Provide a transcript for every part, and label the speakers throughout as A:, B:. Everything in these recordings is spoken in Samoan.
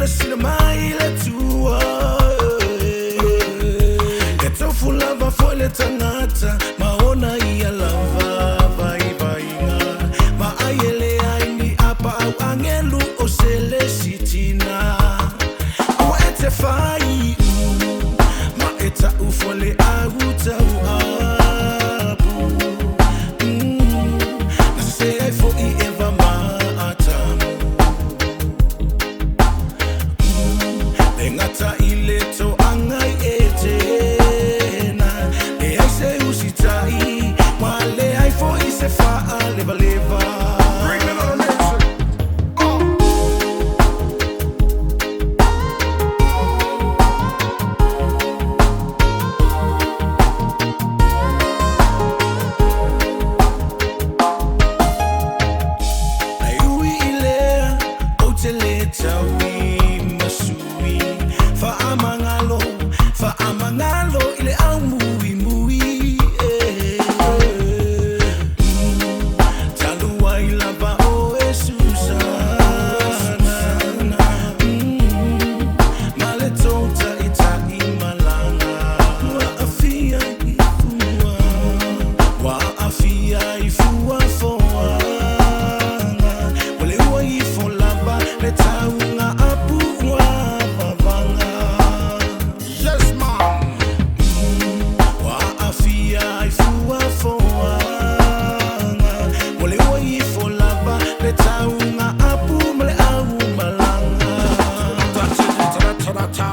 A: Sila mai le tua. E tofu lava foi le tagata ma ona ia lava vaivaiga. Ma ai e leai ni apaau agelu o se lesitina. Ua e te faiu ma e ta'u foi le au tauapu. Na sese ai fo'i Eva ma Atamu. Le gata i le toaga i Etena. Leai se usita'i ma leai fo'i se fa'alevaleva.
B: Bring another nation.
A: Ae ui i lea, ou te lē tauimasui. Faamagalo, faamagalo i le aumuimui e. Talu ai lava oe Susana ma le tou ta'ita'i malaga. Ua aafia i fua, ua aafia i fua foaga. Ua le ua ifo lava le tauga apu ua vavaga.
B: Yes, man.
A: Ua aafia i fua foaga. Ua le ua ifo lava le tauga apu ma le aumalaga.
B: Ta-ta-ta-ta-ta.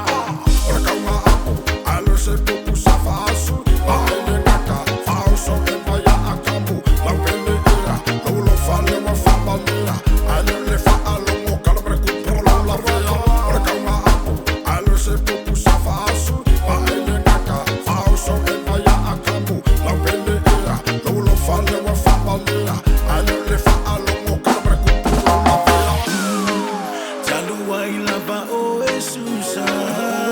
B: O le kaunga apo, alu se pupu sa faasu, vaele ngaka, faaoso e vaia akamu, laupele ea, loulo fale wa faamalea, ale le faalogo kalamare kupolo lavea. O le kaunga apo, alu se pupu sa faasu, vaele ngaka, faaoso e vaia akamu, laupele ea, loulo fale wa faamalea, ale le faalogo kalamare kupolo lavea.
A: Talu ai lava oe Susana.